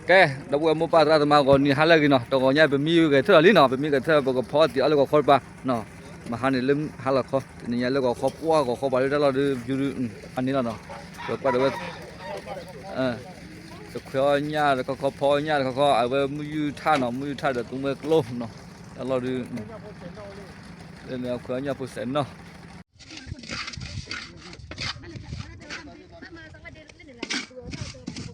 ကဲ, ဒီပုၢ်ဝဲၢ်မိၢ်ပၢ်သရၣ်သမါ ဂီၤနံၤဟါလၢအဂ့ၤနီၤ, တဂီၤညါပမ့ၢ်ဂဲၤထၢၣ်လီၤလံနီၤ, ပမ့ၢ်ဂဲၤထၢၣ် ပကဖီအီၣ်တံၢ်အီၣ်လၢဂီၤခီတပၤနီၤ, မဟါန့ၣ်လၢဟါ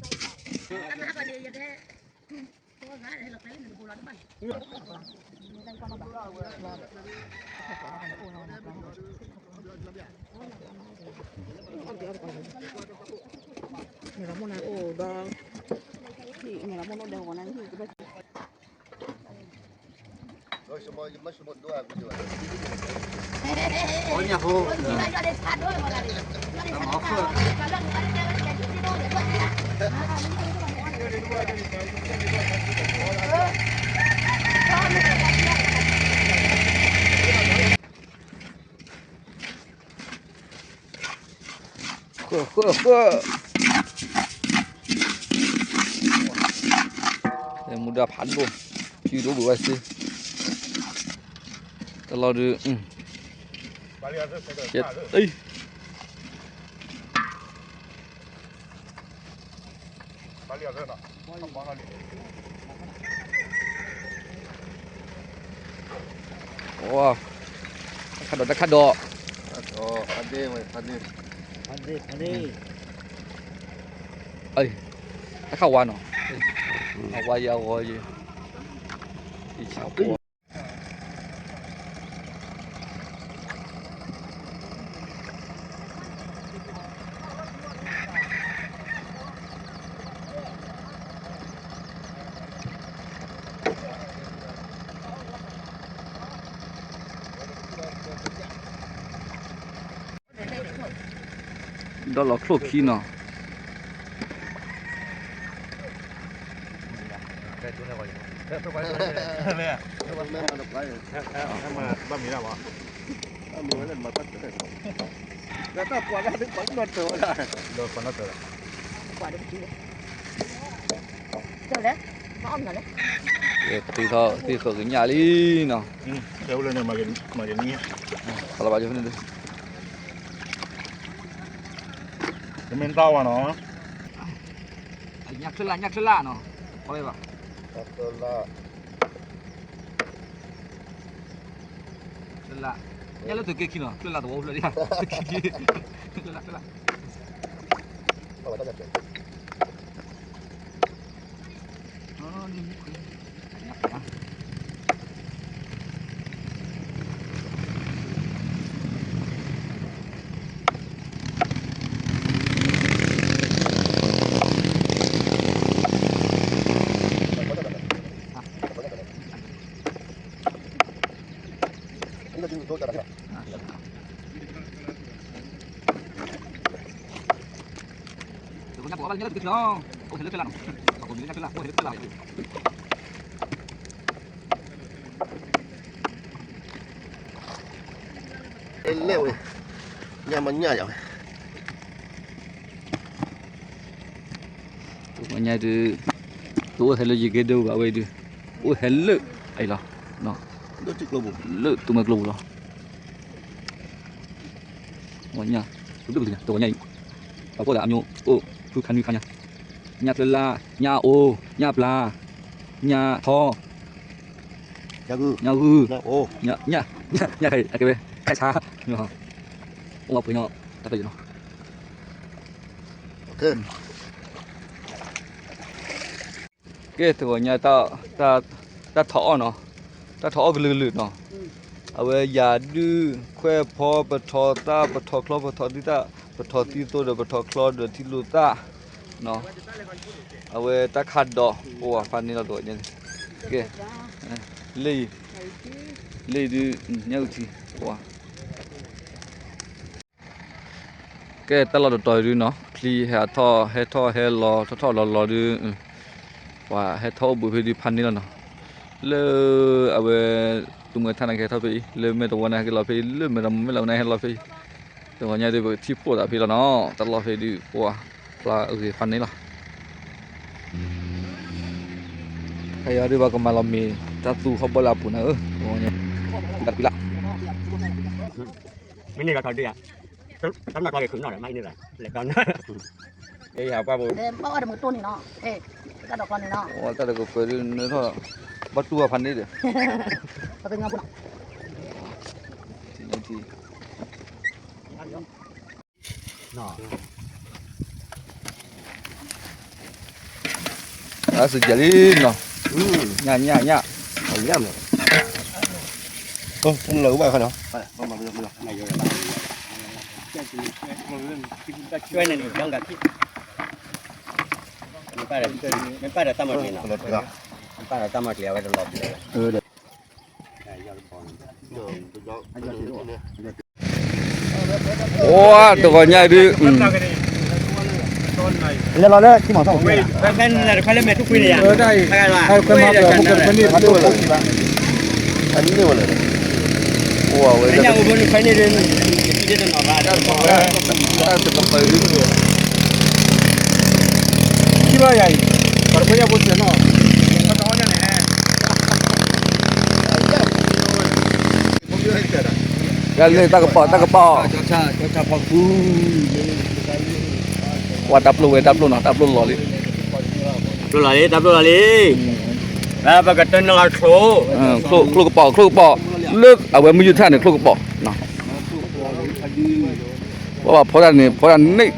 လီၤခီ, တနံၤညါလၢဂီၤခီပှၢ် ဂီၤခီပှၢ်လၢတၢ်လီၢ်ဒုး ဘျူးဒုး ဖးန့ၢ်လီၤနီၤ, ပကွၢ်ဒီးဝဲ တခွဲအီၣ်ညၣ်တခီခီ ဖီအီၣ်ညၣ်တခီခီ အဝဲမုၢ်ယူၢ်ထၣ်နီၤ, မုၢ်ယူၢ်ထၣ်ဒီးသူမွဲကျိနီၤ, တၢ်လီၢ်ဒုး လၢန့ၣ်အခွဲအီၣ်ညၣ်ဖိစဲးနီၤ. ဃၢဃၢဃၢ, မူဒါဖးဒိၣ်, ဖံဒိၣ်ဘှံးဝဲစ့, တၢ်လီၢ်ဒုး တၢ်ခးဒီး တၢ်ခးဒီး, တၢ်ခးဝါနီၤ, အဝါယၤဂီၤယၤ, ဒီးလီၤချိၣ်ခံနီၤ. သ့ၣ်ဃၢၤကညၣ်လံနီၤ. လီၤဘၣ်က့ၤဖဲန့ၣ်ဒုး တမ့ၢ်တၢ်ဝါနီၤ. ညၣ်ချၢလၢ် ညၣ်ချၢလၢ်နီၤ. ချၢလၢ်, ညၣ်လၢသုးက့ခံနီၤ, ချၢလၢ်သဝီဖျၢၣ်လံ, ချၢလၢ် ချၢလၢ်. လဲၣ်ဝဲ, ညၣ်မးညၣ်ယၤဝဲ. ညၣ်ဒုး တအိၣ်ဟဲလၢယကဲဒိဘၣ်ဝဲဒုး, အိၣ်ဟဲလၢ အံၤလီၤ, လၢသူမွဲကျိပူၤလီၤ. ညၣ်, တဝီညၣ်အံၤ, ပှၤကိးဒၣ်အမျိုး အိၣ်ဖုခါနွံခါညါ, ညၣ်ချၢလၢ်, ညၣ်အိ, ညၣ်ပျၢ်, ညၣ်ထီ, ညၣ်ဂုၢ်, ညၣ်, ညၣ်, အကဲဝဲ ခါဆါ, အိၣ်ဝဲပှဲၤညီ တၢ်ဖဲယနီၤ. ကဲ တဂီၤညါ တၢ်ထီၣ်အီၣ်နီၤ, တၢ်ထီၣ်အီၣ်ကလုာ်ကလုာ်နီၤ, အဝဲယၤဒုး ခွဲးဖီ ပထီၣ်သၣ် ပထီၣ်ချီ ပထီၣ်သံသၣ် ပထီၣ်သံသိဒီး ပထီၣ်ချီဒီးထံလိာ်သၣ်နီၤ, အဝဲတၢ်ခးဒီး ပဝဲဖးန့ၢ်လီၤတဂီၤညါန့ၣ်, ကဲ, လၢအံၤ, လၢအံၤဒုး ညၣ်အုၣ်ထံ ပဝဲ ကဲ တၢ်လီၢ်တတီၤဒုးနီၤ, ချံဟဲထီၣ် ဟဲထီၣ်ဟဲလီၤ ထီၣ်ထီၣ်လီၤလီၤဒုး, ပှၤဟဲထီၣ်အိၣ်ဘှံးဖဲဒုးဖးန့ၢ်လီၤနီၤ, လၢအဝဲ သူမွဲထၣ်န့ၣ်ကဟဲထီၣ်ဖဲအံၤ, လၢမဲာ်တဝီန့ၣ်ဟဲက့ၤလီၤဖဲအံၤ, လၢမဲာ်တမူၤမဲာ်လးန့ၣ်ဟဲလီၤဖဲအံၤ, တဂီၤညါဒုး ပကထံၣ်ဖှိၣ်သးဖဲလီၤနီၤ, တၢ်လီၢ်ဖဲဒုး ပှၤဖျါအဂ့ၤဖးန့ၢ်လီၤ. ခဲအံၤဒုး ပှၤကမၤလီၤမ့ၤ တၢ်သူၣ်ဟီၣ်ဘီလၢအပူၤန့ၣ်ဧၢ, တၢ်ကွံလၢ မ့ၢ်န့ၢ်လီၤထီၣ်ဒုးယၤ, တၢ်မၤကျီက့ၤခုၣ်နီၣ်ဒီး မ့ၢ်န့ၢ်လီၤ, လဲၤကီ, ဘၣ်အီၣ်တမုာ်တိၢ်န့ၣ်နီၤ, တၢ်ဒိးကျီန့ၣ်နီၤ, တၢ်တကပၤဒုးနထီၣ်, ဘၣ်တူၢ်အီၤဖးန့ၣ်ဒီး, ပှၤကညီပူၤနီၤ, အစံးကဲၤလံနီၤ, ညၣ်ညၣ်ညၣ်, ညၣ်မး, လၢဘၣ်ခါနီၤ, မ့ၢ်ပၢ်ဒီးတၢ်မၤကျလီၤ, မ့ၢ်ပၢ်ဒီးတၢ်မၤကျလီၤဝဲတလီၤဘျီ, အိၣ်တဂီၤညါအံၤဒုး, လဲၤလီၤလၢထံမီၤထီၣ်, ဖဲန့ၣ်တခါလၢမဲာ်ထူၣ်ကွံာ်န့ၣ်ယါ, ဖဲန့ၣ်, ဖဲန့ၣ်, ဖဲန့ၣ်, ဖဲန့ၣ်, ခံဘၣ်ယၤအံၤ, ပှၤတခွဲညါဖိစဲးနီၤ, တၢ်လၢတၢ်ကပီၤ, တၢ်ကပီၤ, ပှၤတၢ်ပျိဝဲ တၢ်ပျိနီၤ, တၢ်ပျိလီၤလံ, ပျိလီၤလံ, တၢ်ပျိလီၤလံ, ပကတနီၤချိ, ချိၣ်ကပီၤ, ချိၣ်ကပီၤ, လၢအဝဲမုၢ်ယုၢ်ထၣ်န့ၣ် ချိၣ်ကပီၤ, ပှၤဖီတၢ်န့ၣ် ဖီတၢ်န့ၣ်,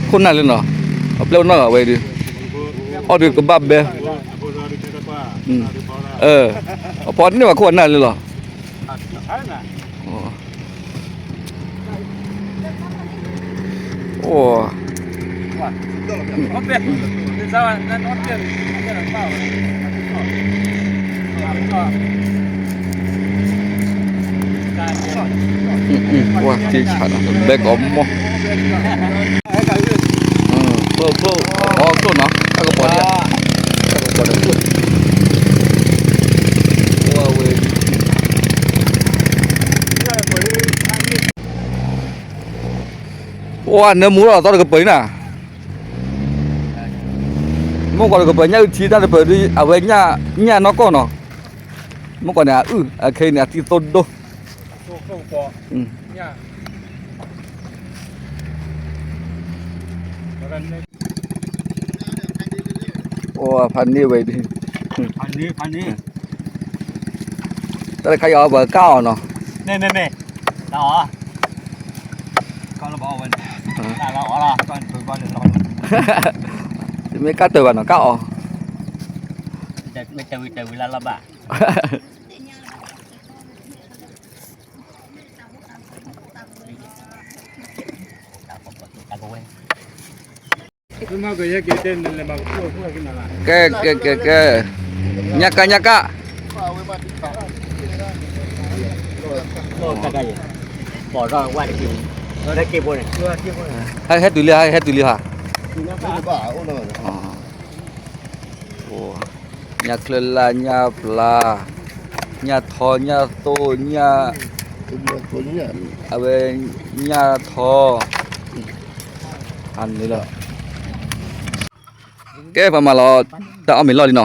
ခိၣ်နၢ်လၢနီၤ, အပျဲၢ်အိၣ်နီၢ်ဂၤဝဲဒုး, အီၣ်ဒုးကဘၣ်ဘဲ, အဖီန့ၢ်ဘၣ်ခိၣ်အနၢ်လၢလီၤ, အိၣ် ပှၤက့ၤဆးနီၤ ဘဲကီးမီၢ်, ချိၣ်ချိၣ်, အီချိၣ်နီၤ တၢ်ကပီၤဒ်, တၢ်ကပီၤဒီးချိၣ်, ဝဲ ပှၤနၢမူထီၣ်သီတကပၤအံၤနၤ, မ့ၢ်ကွၢ်တကပၤညၣ်အုၣ်ထံ တၢ်တပၤဒုး အဝဲညၣ်နီၢ်ကီၢ်နီၤ, မ့ၢ်ကွၢ်န့ၣ် အအုၣ် အခဲအံၤန့ၣ် အသံသိဒိၣ်, အိၣ်ဖးန့ၢ်ဝဲဒၣ်, တၢ်တခါအံၤအီၤ ပှၤကၢ်အီၤနီၤ, မ့ၢ်မ့ၢ်မ့ၢ်, တၢ်အီၤ, တမ့ၢ်ကၢ်တၢၢ်ဘၣ်နီၤ ကၢ်အီၤ, မ့ၢ်တဝံၤတဝံၤလၢလီၤဘၣ် ကဲ ကဲ ကဲ ကဲ, ညၣ်ကၣ် ညၣ်ကၣ်, ဟဲတုၤလံ ဟဲတုၤလံဟါ, ညၣ်ချၢလၢ် ညၣ်ပျၢ်, ညၣ်ထီ ညၣ်သိၣ် ညၣ်, အဝဲ ညၣ်ထီ, အန့ၣ်လီၤ. ကဲ ပှၤမၤလီၤ တၢ်အီၣ်မ့ၤလီၢ်လံနီၤ,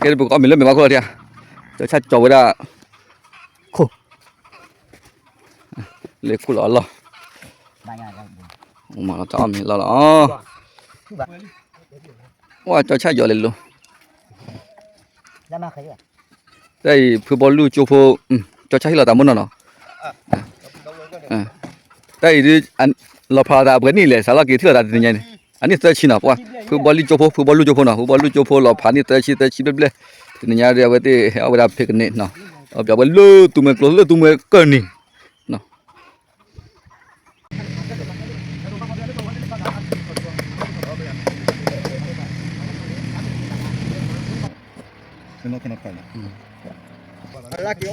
ကဲ ပကအီၣ်မ့ၤလၢမဲာ်ဘၣ်ခိၣ်လီၤထံ, ကၠီဆၣ်ကၠီဝဲဒၣ် ခိၣ်, လဲၤခိၣ်လီၤအလီၢ်, မၤလီၤတၢ်အီၣ်မ့ၤလီၢ်လီၤ, ဝဲကၠီဆၣ်ယီၤလဲၤလိၤ တၢ်အံၤ ဖုဘီလူၢ်ကၠိဖိ, ကၠီဆၣ်ဟ့ၣ်လီၤသးမိၢ်နီၢ်နီၤ, တၢ်အံၤဒုး လီၤဖးသးအပှဲၤနံၣ်လဲၣ် စးလီၤက့ၤထံၣ်လိာ်သးတနံၤညါန့ၣ်, အနံၣ်သၢဆံနီၤ, ပှၤ ဖုဘီလူၢ်ကၠိဖိ ဖုဘီလူၢ်ကၠိဖိနီၤ, ဖုဘီလူၢ်ကၠိဖိလီၤဖးနံၣ်သၢဆံ သၢဆံဘျဲၣ်ဘျဲၣ်, တနံၤညါဒုး အဝဲသ့ၣ်ဟဲအီၣ်ဝဲဒၣ်ဖဲကန့ၣ်နီၤ, အီၣ်ပှဲၤလၢသူမှဲကျိ လၢသူမှဲကၢၢ်နံၤနီၤ.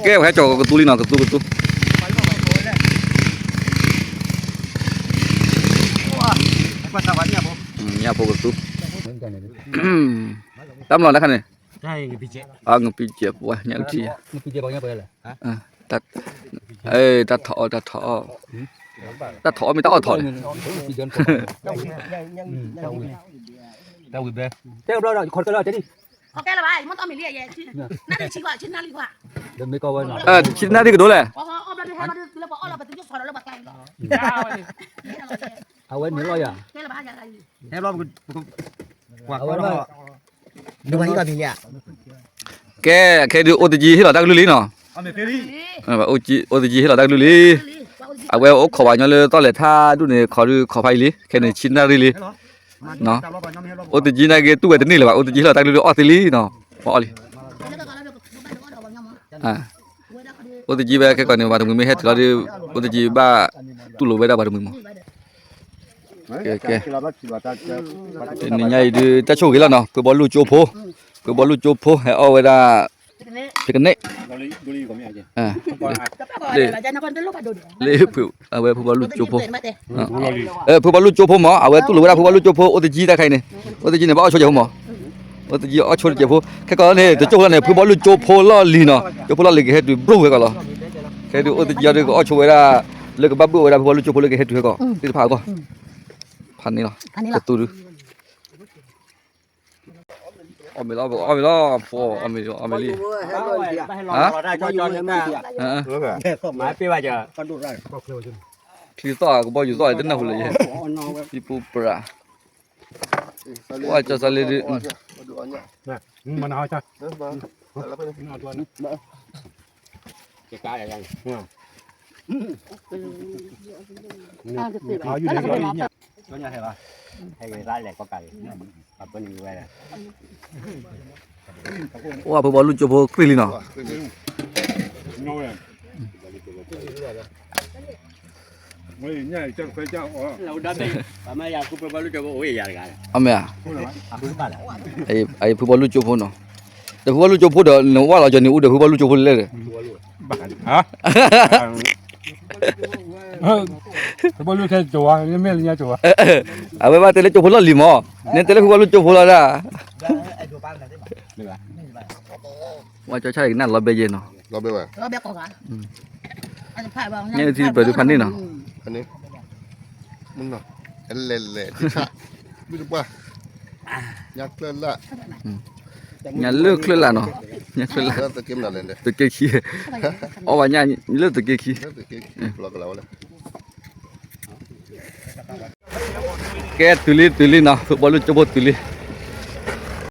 ကဲ ပဟဲကၠီၤကသူလံနီၤ, ကသူ ကသူ, ညၣ်ဖိကသူ, တၢ်မလီၤတခါန့ၣ်, ငပံကဲးပှၤညၣ်အုၣ်ထံ, တၢ်ထီၣ်အီၣ် တၢ်ထီၣ်အီၣ်, တၢ်ထီၣ်အီၣ်မ့ၢ်တၢ်အီၣ်ထီၣ်န့ၣ်, တၢ်ဝံၤဘဲ တဲဘျီဒီး ယခီတကဲလီၤ တဲဒံၣ် ခီကဲလၢၤဘၣ် ယမ့ၢ်တီမ့ၢ်လံယဲ နၣ်ရံၣ်ဆံကွၢ် ဆံနၣ်ရံၣ်ကွၢ် ဒီးမ့ၢ်ကီဝဲနီၤ ဆံနၣ်ရံၣ်ကဒိၣ်လဲၣ် အဝဲန့ၣ်လီၤယၤ အဝဲ ကဲ ခဲဒုးအိၣ်တကံဟ့ၣ်လီၤတၢ်ကလုၢ်လံနီၤ အိၣ်တကံဟ့ၣ်လီၤတၢ်ကလုၢ်လံ အဝဲအိၣ်ခိးဘၣ်ညီလၢသီၣ်လဲၤထါဒူၣ်န့ၣ် ခိးဒုးခိးဖးအံၤလံ ခဲန့ၣ်ဆံနၣ်ရံၣ်လံ အိၣ်တကံနာ်က့တူၢ်ဝဲတန့ၢ်လၢၤဘၣ် အိၣ်တကံဟ့ၣ်လီၤတၢ်ကလုၢ်လံအီၣ်သ့လံနီၤ ပှၤအီၣ်လံ အိၣ်တကံဘၣ်ခဲကိးန့ၣ် ပှၤတမှံၤမ့ၢ်ဟဲတုၤလီၤဒီး အိၣ်တကံဘၣ် တူၢ်လိာ်ဝဲဒၣ်ပှၤတမှံၤမ့ၢ် ကဲ ကဲ တနံၤညါအံၤဒုး တၢ်ဆိၣ်ဂ့ၤလီၤနီၤ ဖုဘီလူၢ်ကၠိဖိ ဖုဘီလူၢ်ကၠိဖိ ဟဲအီၣ်ဝဲဒၣ် ဖံကနဲၣ် လၢ အဝဲဖုဘီလူၢ်ကၠိဖိ ဖုဘီလူၢ်ကၠိဖိမ့ၢ် အဝဲတူၢ်လိာ်ဝဲဒၣ်ဖုဘီလူၢ်ကၠိဖိ အိၣ်တကံတၢ်ခါအံၤန့ၣ် အိၣ်တကံန့ၣ် ဘၣ်အီၣ်ဆိကဲးဖိမ့ၢ် အိၣ်တကံအီၣ်ဆိတကဲးဖိ ခဲကိးန့ၣ် တကၠိၢ်လီၤန့ၣ် ဖုဘီလူၢ်ကၠိဖိလီၢ်လံၤနီၤ ကၠိဖိလီၢ်လံၤကဟဲတုၤဘျီဝဲကီးလီၤ ခဲဒုးအိၣ်တကံအီၤဒုးကအီၣ်ဆိဝဲဒၣ် လၢကဘၣ်ဘုၣ်ဝဲဒၣ်ဖုဘီလူၢ်ကၠိဖိလၢကဟဲတုၤဟဲကီး သ့ၣ်တဖၣ်အဂီၢ် ဖးန့ၣ်လီၤ ကသူဒုး အီၣ်မ့ၤလီၤ အီၣ်မ့ၤလီၤ ဖိ အီၣ်မ့ၤ အီၣ်မ့ၤလံ ဟါ မၤပ့ၢ်ဘၣ်က ချံသီၣ်ကဘီယူၤသီၣ်တနၢ်ဟူလၢၤယဲ ပံပူပြး ဝါကၠီစးလ့ဒုး ဝါဖုဘီလူၢ်ကၠိဖိကြၢးလံနီၤ အီၣ်မ့ၢ်ဧါ အဖုဘီလူၢ်ကၠိဖိနီၤ ဒီးဖုဘီလူၢ်ကၠိဖိဒီး နဝၢ်လီၤကၠီၤန့ၣ် အိၣ်ဒီးဖုဘီလူၢ်ကၠိဖိလဲၣ်ဒီး ဖုဘီလူၢ်ကၠိဖိ မ့ၢ်လၢညါကၠိဖိ အဝဲဘၣ်တဲလၢကၠိဖိလီၢ်လံၤမး နဲတဲလၢဖုဘီလူၢ်ကၠိဖိလီၤဒၣ် ဝါကၠီဆၣ်ကနၣ်လီၤဘဲယဲနီၤ ညါထံပၢၢ်ဒုးဖးန့ၣ်နီၤ ညါလၢချၢလၢ်နီၤ ညါချၢလၢ် သုးက့ခံ အီၣ်ဘၣ်ညါလၢသုးက့ခံ ကဲတုၤလံတုၤလံနီၤ ဖုဘီလူၢ်ကၠိဖိတုၤလံ